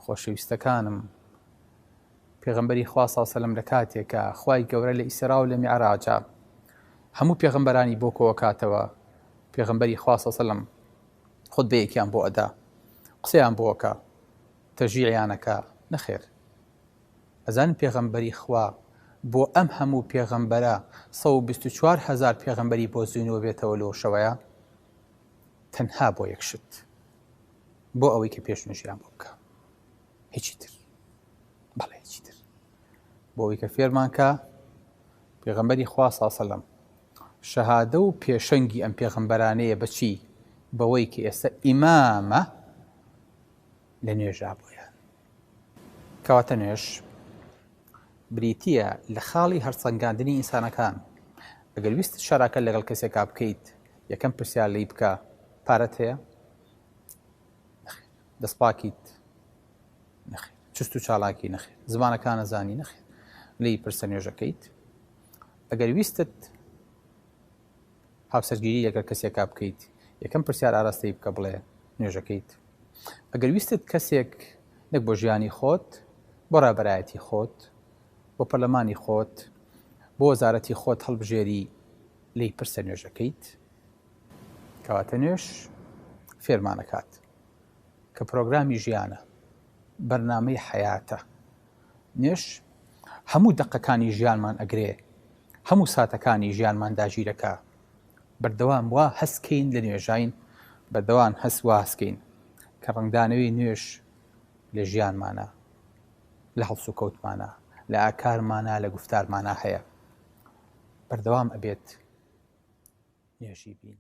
خۆشەویستەکانم پێغەمبەری خوا صلی سەلەم لە کاتێکە خوای گەورە لە ئیسرا و لە میعراجا هەموو پێغەمبەرانی بۆ کۆکاتەوە پێغەمبەری خوا صلی سەلەم خودبەیەکیان بۆ ئەدا قسەیان بۆ ئەکا تەشجیعیان ئەکا نەخێر ئەزانن پێغەمبەری خوا بۆ ئەم هەموو پێغەمبەرە 124 هەزار پێغەمبەری بۆ زینووە بێتەوە لەو شەوەیە تەنها بۆ یەک شت بۆ ئەوەی کە پێش نوێژیان بۆ بکە هیچی تر بەڵێ هیچی تر بۆ ئەوەی کە فێرمان کە پێغەمبەری خوا ساسەلم شەهادە و پێشەنگی ئەم پێغەمبەرانەیە بە چی؟ بەوەی کە ئێستا ئیمامە لە نوێژا بۆیان. کەواتە نوێژ بریتییە لە خاڵی هەڵسەنگاندنی ئینسانەکان. ئەگەر ویستت شەراکەت لەگەڵ کەسێکا بکەیت، یەکەم پرسیار لێی بکە، پارەت هەیە؟ نەخێر. دەستپاکیت؟ نەخێر. چوست و چالاکی؟ نەخێر. زمانەکان ئەزانی؟ نەخێر. لێی پرسە نوێژەکەیت؟ ئەگەر ویستت هاوسەرگیری لەگەڵ کەسێکا بکەیت یەکەم پرسیار ئاراستەی بکە بڵێ نوێژەکەیت ئەگەر ویستت کەسێک نەک بۆ ژیانی خۆت بۆ ڕابەرایەتی خۆت بۆ پەرلەمانی خۆت بۆ وەزارەتی خۆت هەڵبژێری لێی پرسە نوێژەکەیت کەواتە نوێژ فێرمانەکات کە پرۆگرامی ژیانە بەرنامەی حەیاتە نوێژ هەموو دەقەکانی ژیانمان ئەگرێ، هەموو ساتەکانی ژیانمان داگیرەکا. بەردەوام وا هەست کەین لە نوێژاین، بەردەوام هەست وا هەست کەین کە ڕەنگدانەوەی نوێژ لە ژیانمانا، لە هەڵسوکەوتمانا، لە ئاکارمانا، لە گوفتارمانا هەیە. بەردەوام ئەبێت نوێژی بین.